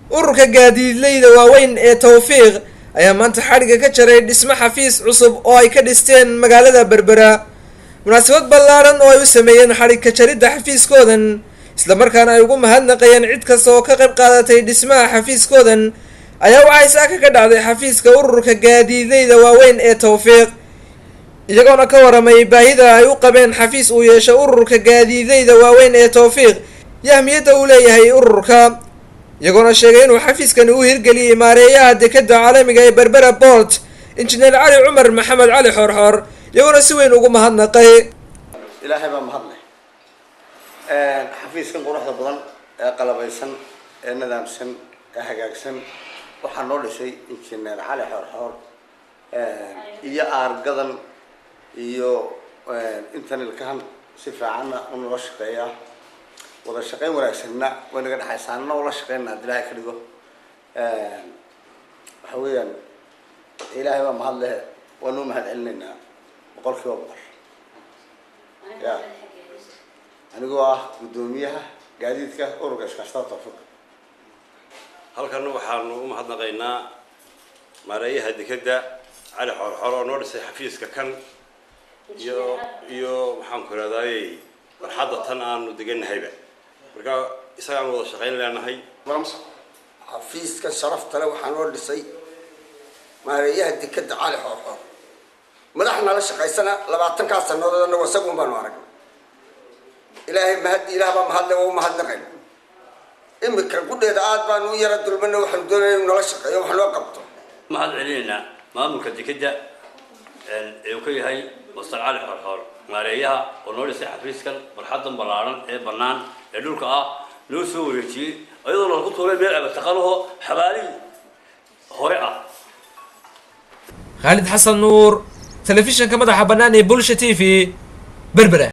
Ururka gaadiidleyda waaweyn ee Tawfiiq ayaa maanta xadhigga ka jaray dhismo xafiis cusub oo ay ka dhisteen magaalada Berbera. Munaasabad ballaaran oo ay u sameeyeen xadhig ka jaridda xafiiskoodan, islamarkaana ay ugu mahadnaqayeen cid kasta oo ka qayb qaadatay dhismaha xafiiskoodan, ayaa waxay saaka ka dhacday xafiiska ururka gaadiidleyda waaweyn ee Tawfiiq, iyagoona ka waramay baahida ay u qabeen xafiis uu yeesho ururka gaadiidleyda waaweyn ee Tawfiiq iyo ahmiyadda uu leeyahay ururka, iyagoona sheegay inuu xafiiskani u hirgeliyey maareeyaha dekadda caalamiga ee Berbera Port, Injineer Cali Cumar Maxamed Cali Xoorxoor, iyagoona si weyn ugu mahadnaqay. Ilaahay baa mahadleh. Xafiiskan quruxda badan ee qalabaysan ee nidaamsan ee hagaagsan waxaa noo dhisay Injineer Cali Xoorxoor iyo aargadan iyo intan ilkahan si fiicanna u nala shaqeeyaa. Wada shaqeyn wanaagsanna way naga dhexaysaanna ula shaqeynna hadii Ilaahay ka dhigo. Waxa weeyaan, Ilaahay baa mahad leh, waanu mahad celinaynaa 100%. Ya anigoo ah guddoomiyaha gaadiidka ururka iskaashatada Tawfiiq, halkan waxaanu u mahadnaqaynaa maareeyaha dekadda Cali Xoorxoor oo noo dhisay xafiiska kan iyo maxaan ku ihahdaayey barxadda tan aanu deganahayba. Marka isagaan wada shaqayn leenahay. Xafiiskan sharafta leh waxaa noo dhisay maareeyaha dekadda Cali Xoorxoor. Madaxna la shaqaysana 20-kaa sanadood anagu isagun baanu aragnay. Ilaahay mahad, Ilaah baa mahadle, waa u mahadnaqayna. Imika qudheeda aad baanu u yara dulmana, waxaanu doonaya inu nala shaqeeyo, wax noo qabto. Mahad celinaynaa maamulka dekadda ee uu ka yahay Master Cali Xoorxoor maareeyaha oo noo dhisay xafiiskan barxaddan ballaaran ee bannaan ee dhulka ah noo soo wareejiyey, iyadoo lagu tuuray meel abataqalaho xabaalihii hore ah. Khaalid Xasan Nuur, telefishinka madaxa bannaan ee Bulsha TV, Berbera.